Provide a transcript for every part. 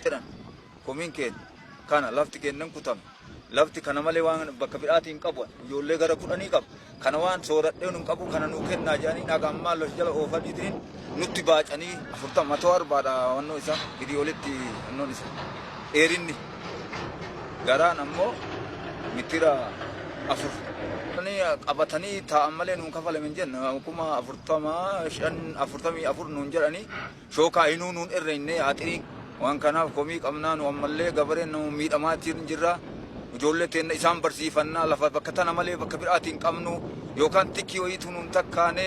Jedhan komiin keenya kana lafti kennan kutame. Lafti kana malee waan bakka biraatii hin qabu. Ijoollee gara 10 qaba. Kana waan sooradhee nun qabu kana nuu kennaa jedhanii dhaga ammaa los jala oofaniitiin nutti baacanii 40 matoo arbaadha wannoo isaa gidii olitti wannoon isa dheerinni garaan ammoo mitira 4. Qabatanii taa'an malee nuun kafalame hin jenna 40,000 5 44 nuun jedhanii shookaa hinuu nuun irreenne haxirii waan kanaaf komii qabnaa nu ammallee gabareen nu miidhamaa jirra. Ijoollee teenna isaan barsiifannaa lafa bakka tana malee bakka biraatii hin qabnu yookaan tikii wayiitu nuun takkaane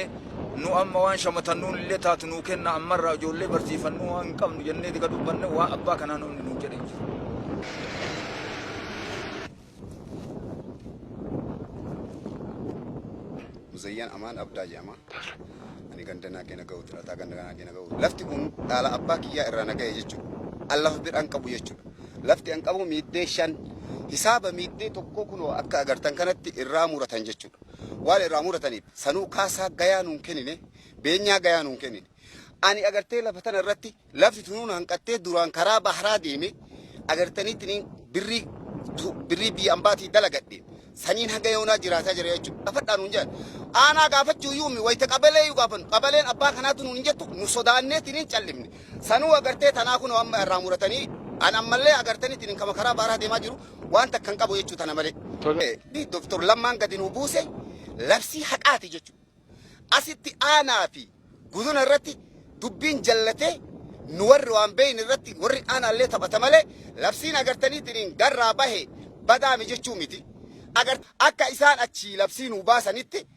nu amma waan shamatannuun illee taatu nuu kenna ammarraa ijoollee barsiifannuu waan hin qabnu jennee diga dubbanne waan abbaa kanaa namni nuu jedhe hin jiru. Muzayyaan Amaan Abdaa jedhama. Ani ganda Naaqee Naga'u dhalataa ganda Naaqee Naga'u. Lafti kun dhaala abbaa kiyyaa irraa na ga'e jechuudha. An lafa biraan qabu jechuudha. Lafti an qabu miiddee 5 hisaaba miiddee tokkoo kunoo akka agartan kanatti irraa muratan jechuudha. Waan irraa murataniif sanuu kaasaa gayaa nuun kennine beenyaa gayaa nuun kennine. Ani agartee lafa tana irratti lafti tunuun hanqattee duraan karaa baharaa deeme agartaniitiin birrii birrii biyya ambaatii dalagadhe saniin haga yoonaa jiraataa jira jechuudha. Gaafadhaa nuun jedhan. Aanaa gaafachuu iyyuu mi wayita qabalee iyyuu gaafannu qabaleen abbaa kanaatu nuun hin jettu nu sodaanneetiin hin callimne. Sanuu agartee tanaa kunoo amma irraa muratanii an ammallee agartaniitiin kama karaa baharaa deemaa jiru waan takka hin qabu jechuu tana malee. Doktor Lammaan gadi nu buuse labsii haqaati jechuudha. Asitti aanaa fi guduna irratti dubbiin jallatee nu warri waan beeyne irratti warri aanaallee taphata malee labsiin agartaniitiin garraa bahe badaami jechuu miti. Akka isaan achii labsii nuu baasanitti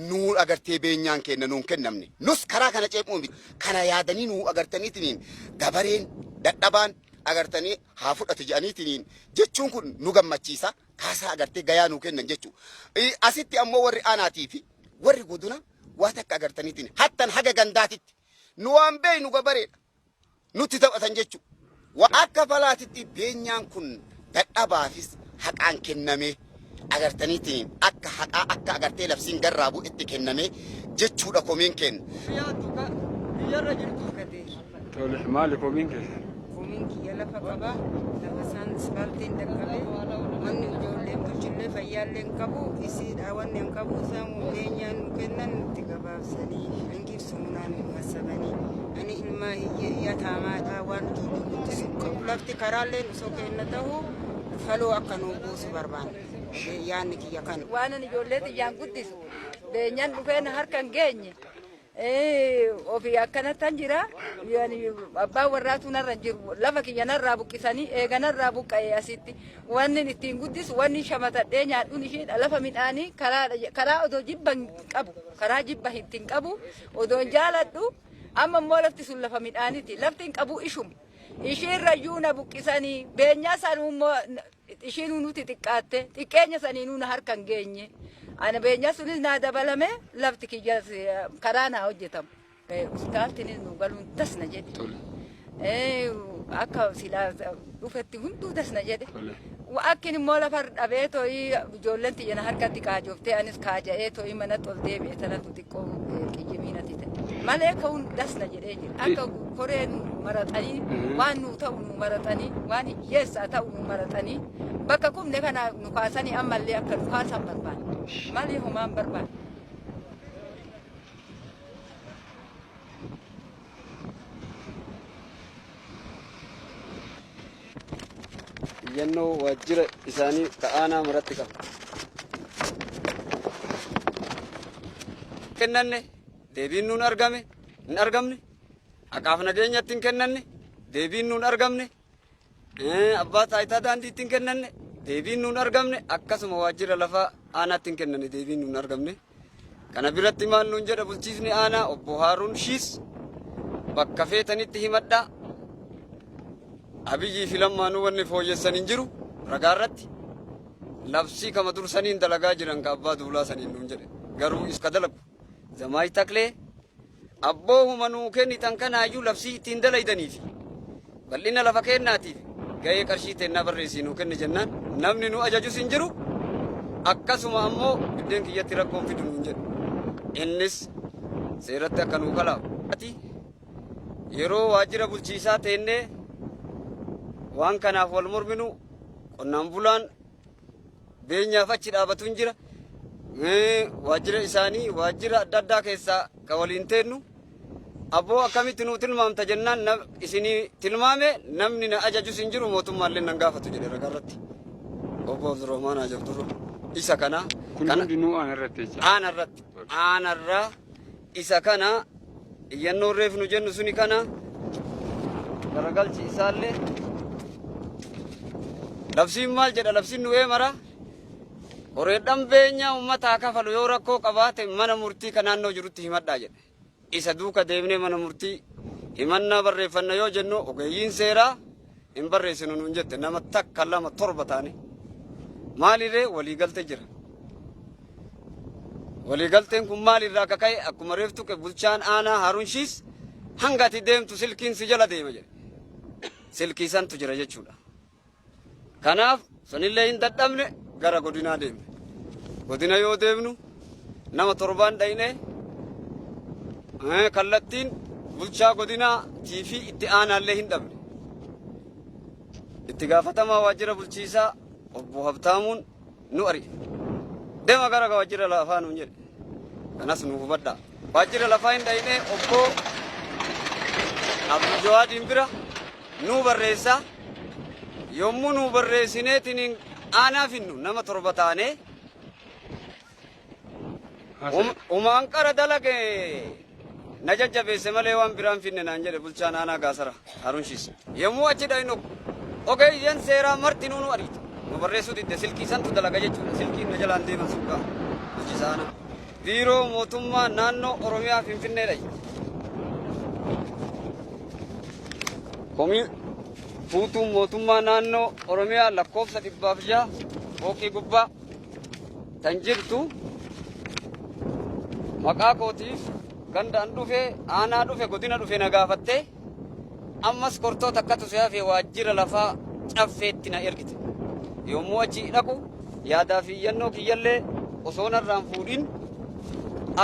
nuu agartee beenyaan kenna nuun kennamne. Nus karaa kana ceephuu miti. Kana yaadanii nuu agartaniitiin gabareen dadhabaan agartanii haa fudhatu jedhaniitiin jechuun kun nu gammachiisa. Kaasaa agartee gayaa nuu kennan jechuudha. Asitti ammoo warri aanaatii fi warri goduna waa takka agartaniitiin hattan haga gandaatitti nu waan beeynu gabareedha nutti taphatan jechuudha. Akka falaatitti beenyaan kun dadhabaafis haqaan kennamee agartaniitiin akka haqaa akka agartee labsiin garraa bu'etti kennamee jechuudha komiin kenna. Biyyarra jirtu. Tole, maali komiin keessan? Komiin kiyya lafa qaba. Lafa isaan ispaaltiin dhaqqabe. Manni ijoolleen bulchullee fayyaallee hin qabu. Isiidha wanni hin qabu. Isaan beenyaan nu kennan nutti gabaabsanii hangiif sumnaan nu hassabanii. Ani ilmaa yataamaadha waan ijoolleen guddisu hin qabu. Lafti karaallee osoo kenna ta'u faloo akka nu buusu barbaanna. Yaanni kiyya kana. Waan ani ijoollee xiyyaan guddisu beenyaan dhufee na harka hin geenye. Ofii akkanattan jira. Abbaan warraatu narra hin jiru. Lafa kiyya narraa buqqisanii eega narraa buqqa'ee asitti. Wanni ittiin guddisu wanni shamatadhee nyaadhuun isheedha. Lafa midhaanii karaa odoo jibba hin qabu. Karaa jibba ittiin qabu odoo hin jaaladhu. Amma immoo lafti sun lafa midhaaniiti. Lafti hin qabu ishuma. Ishiirrayyuu na buqqisanii beenyaa sanuu immoo ishiinuu nuti xiqqaatte xiqqeenya saniinuu na harka hin geenye. Ana beenyaa sunis naa dabalame lafti kiyya karaa naa hojjetamu. Uskaaltinis nu galuun tas na jedhe. Akka silaa dhufetti hunduu tas na jedhe. Akkin immoo lafa dhabee to'ii ijoolleen tiyya na harkatti kaajoftee anis kaaja'ee to'ii manatti ol deebi'e tanatu xiqqoo qiyyimii natti ta'e. Malee ka'uun das na jedhee jira. Akka koree nu maraxanii waan nu ta'u nu maraxanii waan hiyyeessaa ta'u nu maraxanii bakka kufne kana nu kaasanii ammallee akka nu kaasan barbaanna. Malee homaan barbaanna. Iyyannoo waajjira isaanii ka aanaa maratti qaba. Kennanne deebiin nuun argame hin argamne, haqaaf nageenyatti hin kennanne deebiin nuun argamne, abbaa taayitaa daandiitti hin kennanne deebiin nuun argamne, akkasuma waajjira lafaa aanaatti hin kennanne deebiin nuun argamne. Kana biratti maal nuun jedha bulchiisni aanaa obbo Haaruun Shiis bakka feetanitti himadhaa. Abiyyii fi Lammaanuu wanni fooyyessan hin jiru. Ragaa irratti labsii kama dursaniin dalagaa jiran ka abbaa duulaa saniin nuun jedhe. Garuu iska dalagu Zamaay Taklee abboo huma nuu kennitan kanaayyuu labsii ittiin dalaydaniifi bal'ina lafa keennaatiif gahee qarshii teennaa barreessii nuu kenni jennaan, namni nu ajajus hin jiru, akkasuma ammoo biddeen kiyyatti rakkoon fidu nuun jedhe. Innis seeratti akka nuu kalaabu. Yeroo waajjira bulchiisaa teennee waan kanaaf wal morminu, qonnaan bulaan beenyaaf achi dhaabatu hin jira. Waajjira isaanii waajjira adda addaa keessaa ka waliin teennu, abboo akkamitti nuu tilmaamta jennaan, isinii tilmaame, namni na ajajus hin jiru, mootummaallee nan gaafatu jedhe ragaa irratti. Obbo Abdurrahmaan Ajabdurro isa kana. Kun hundinuu aana irratti jecha. Aana irratti. Aanarraa isa kana iyyannoo reef nu jennu suni kana garagalchi isaallee. Labsiin maal jedha? Labsiin nu eemara horeedhaan beenyaa uummataa kafalu yoo rakkoo qabaate mana murtii ka naannoo jirutti himadhaa jedhe. Isa duuka deemnee mana murtii himannaa barreeffanna yoo jennu, ogeeyyiin seeraa hin barreessinu nuun jette. Nama takka, lama, torba taane. Maalirree waliigalte jira. Waliigalteen kun maalirraa akka ka'e, akkuma reef tuqe, bulchaan aanaa Harunshiis hanga ati deemtu silkiin si jala deema jedhe. Silkii santu jira jechuudha. Kanaaf sanillee hin dadhabne, gara godinaa deemne. Godina yoo deemnu nama torbaan dhayne, kallattiin bulchaa godinaa fi itti aanaallee hin dhabne. Itti gaafatamaa waajjira bulchiisaa obbo Habtaamuun nu ari'e. Deema gara waajjira lafaa nuun jedhe. Kanas nu hubadhaa. Waajjira lafaa hin dhayne, obbo Abdul Jawaadiin bira nuu barreessaa. Yommuu nuu barreessineetiin aanaa finnu, nama torba taanee umaan qara dalage na jajjabeesse malee waan biraan finne naan jedhe bulchaan aanaa Gaasara Harunshiis. Yommuu achi dhaynu ogeeyyan seeraa marti nu ariite. Nu barreessuu didde, silkii santu dalaga jechuudha. Silkiin na jalaan deeman sukkaa bulchiisa aanaa. Biiroo mootummaa naannoo Oromiyaa Finfinnee dhayi. Komii fuutuun mootummaa naannoo Oromiyaa lakkoofsa 106 fooqii gubbaa tan jirtu, maqaa kootiif ganda an dhufe, aanaa dhufe, godina dhufe na gaafattee, ammas kortoo takkatu si hafe, waajjira lafaa Caffeetti na ergite. Yommuu achi dhaqu yaadaa fi iyyannoo kiyyallee osoo narraan fuudhin,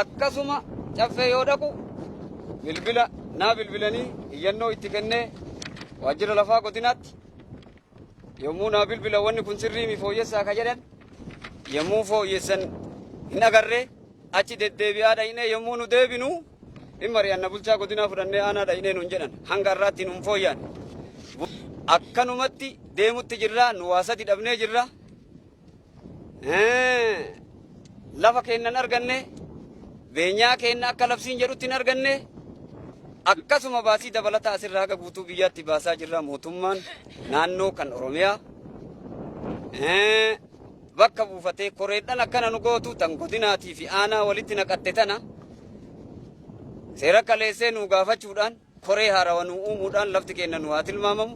akkasuma Caffee yoo dhaqu bilbila naa bilbilanii iyyannoo itti kennee, waajjira lafaa godinaatti yommuu naa bilbila, wanni kun sirrii mi fooyyessaa ka jedhan, yommuu fooyyessan hin agarree, achi deddeebi'aa dhaqnee yommuu nu deebinu, hin mari'anna, bulchaa godinaa fudhannee aanaa dhaqnee nuun jedhan. Hanga har'aatti nuun fooyyaan. Akkanumatti deemutti jirra, nu waa sadi dhabnee jirra. Lafa keennan arganne, beenyaa keenna akka labsiin jedhutti hin arganne, akkasuma baasii dabalataa asirraa haga guutuu biyyaatti baasaa jirra. Mootummaan naannoo kan Oromiyaa bakka buufatee koreedhaan akkana nu gootu tan godinaatii fi aanaa walitti naqatte tana seera kaleessee nu gaafachuudhaan koree haarawa nu uumuudhaan lafti keenya nu haa tilmaamamu.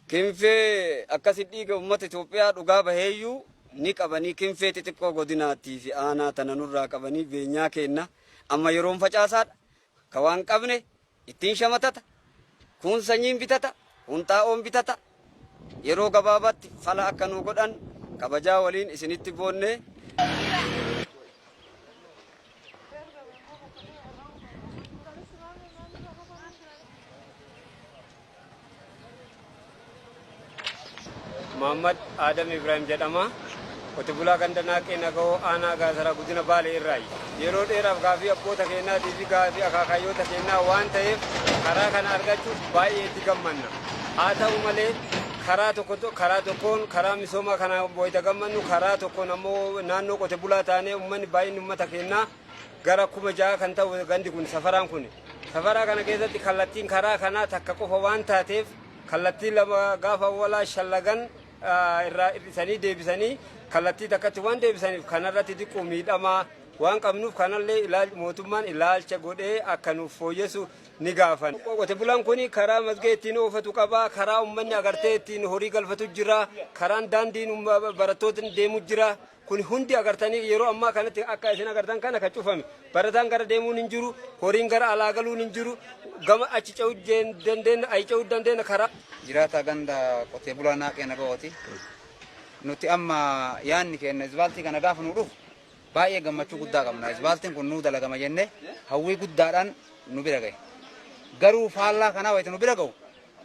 Kinfee akkasi dhiiga uummata Itoophiyaa dhugaa baheeyyuu ni qabanii, kinfee xixiqqoo godinaatii fi aanaa tana nurraa qabanii beenyaa keenna. Amma yeroon facaasaadha. Ka waan qabne ittiin shamatata. Kuun sanyiin bitata. Kuun xaa'oon bitata. Yeroo gabaabaatti fala akka nu godhan kabajaa waliin isinitti boonne. Muhammad Adam Ibrahim jedhama. Qote bulaa ganda Naaqee Nagahoo, aanaa Gaasaraa, godina Baalee irraayi. Yeroo dheeraaf gaafii abboota keenyaatii fi gaafii akaakayyoota keenyaa waan ta'eef karaa kana argachuuf baay'ee itti gammanna. Haa ta'u malee, karaa tokko karaa tokkoon karaa misoomaa kana wayita gammannu, karaa tokkoon ammoo naannoo qote bulaa taanee uummanni baay'inni uummata keenyaa gara 6,000 kan ta'u gandi kun, safaraan kun. Safaraa kana keessatti kallattiin karaa kanaa takka qofa waan taateef, kallattii lama gaafa walaa shallagan irraa hir'isanii deebisanii kallattii takkatti waan deebisaniif kanarratti xiqqoo miidhamaa Waan qabnuuf kanallee mootummaan ilaalcha godhee akka nuuf fooyyessu ni gaafan. Qote bulaan kun karaa mazgee ittiin oofatu qaba, karaa uummanni agartee ittiin horii galfatu jira, karaan daandiin barattootni deemu jira. Kun hundi agartanii yeroo ammaa kanatti akka isin agartan kana kan cufame. Barataan gara deemuun hin jiru, horiin gara alaa galuun hin jiru, gama achi ce'uu dandeenya, achi ce'uu dandeenya karaa. Jiraata ganda qotee bulaa Naaqee Naga'ooti. Nuti amma yaanni keenya isbaaltii kana gaafa nu dhufu baay'ee gammachuu guddaa qabna. Isbaaltiin kun nuu dalagama jennee hawwii guddaadhaan nu bira gahe. Garuu faallaa kanaa wayita nu bira gahu,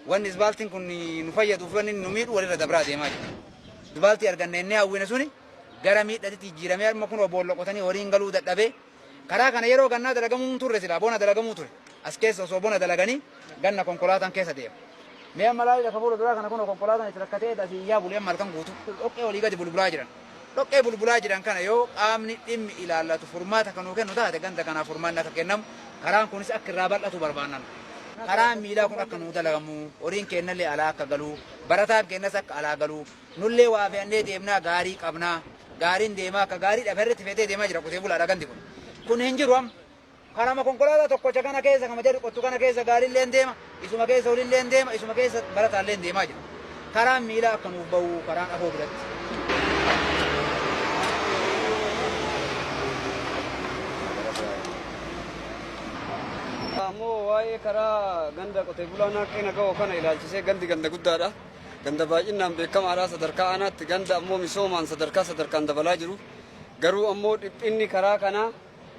wanni isbaaltiin kun nu fayyaduuf wanni nu miidhu walirra dabraa deemaa jira. Isbaaltii arganne innee hawwine suni gara miidhatitti jijjiiramee, amma kun boolla qotanii horiin galuu dadhabee. Karaa kana yeroo gannaa dalagamuu turre, silaa bona dalagamuu ture. As keessa osoo bona dalaganii ganna konkolaataan keessa deema. Mee amma laali, lafa fuula duraa kana kun konkolaataan itti rakkatee asii iyyaa bulee amma halkan guutu dhoqqee olii gadi bulbulaa jiran. Dhoqqee bulbulaa jiran kana yoo qaamni dhimmi ilaallatu furmaata kan nuu kennu taate, ganda kanaaf furmaanni akka kennamu, karaan kunis akka irraa bal'atu barbaannan. Karaan miilaa kun akka nuu dalagamu, horiin kennallee alaa akka galu, barataan kennas akka alaa galu, nullee waa fe'annee deemnaa, gaarii qabnaa. Gaariin deemaa akka gaarii dhafarratti fe'atee deemaa jira qotee bulaadha gandi kun. Kun hin jiru amma. Karama konkolaataa tokkocha kana keessa kama jedhu qottu kana keessa gaariillee deema, isuma keessa horiillee deema, isuma keessa barataallee deemaa jira. Karaan miilaa akka nuuf bahu karaan afoo biratti. Ammoo waa'ee karaa ganda qotee bulaa Naaqee Naga'oo kana ilaalchisee, gandi ganda guddaadha. Ganda baay'inaan beekamaadha sadarkaa aanaatti, ganda ammoo misoomaan sadarkaa sadarkaan dabalaa jiru. Garuu ammoo dhiphinni karaa kanaa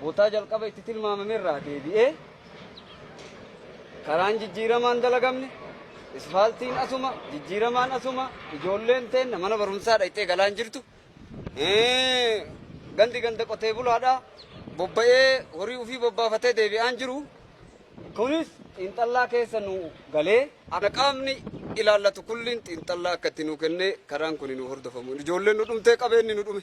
bootaa jalqaba itti tilmaamamerraa deebi'ee karaan jijjiiramaan dalagamne, isfaaltiin asuma, jijjiiramaan asuma, ijoolleen teenna mana barumsaa dhaqxee galaan jirtu. Gandi ganda qotee bulaadha. Bobba'ee horii ofii bobbaafatee deebi'aan jiru. Kunis xiinxallaa keessa nu galee akka qaamni ilaallatu kulliin xiinxallaa akka itti nu kennee karaan kun nu hordofamu. Ijoolleen nu dhumtee, qabeenyi nu dhume.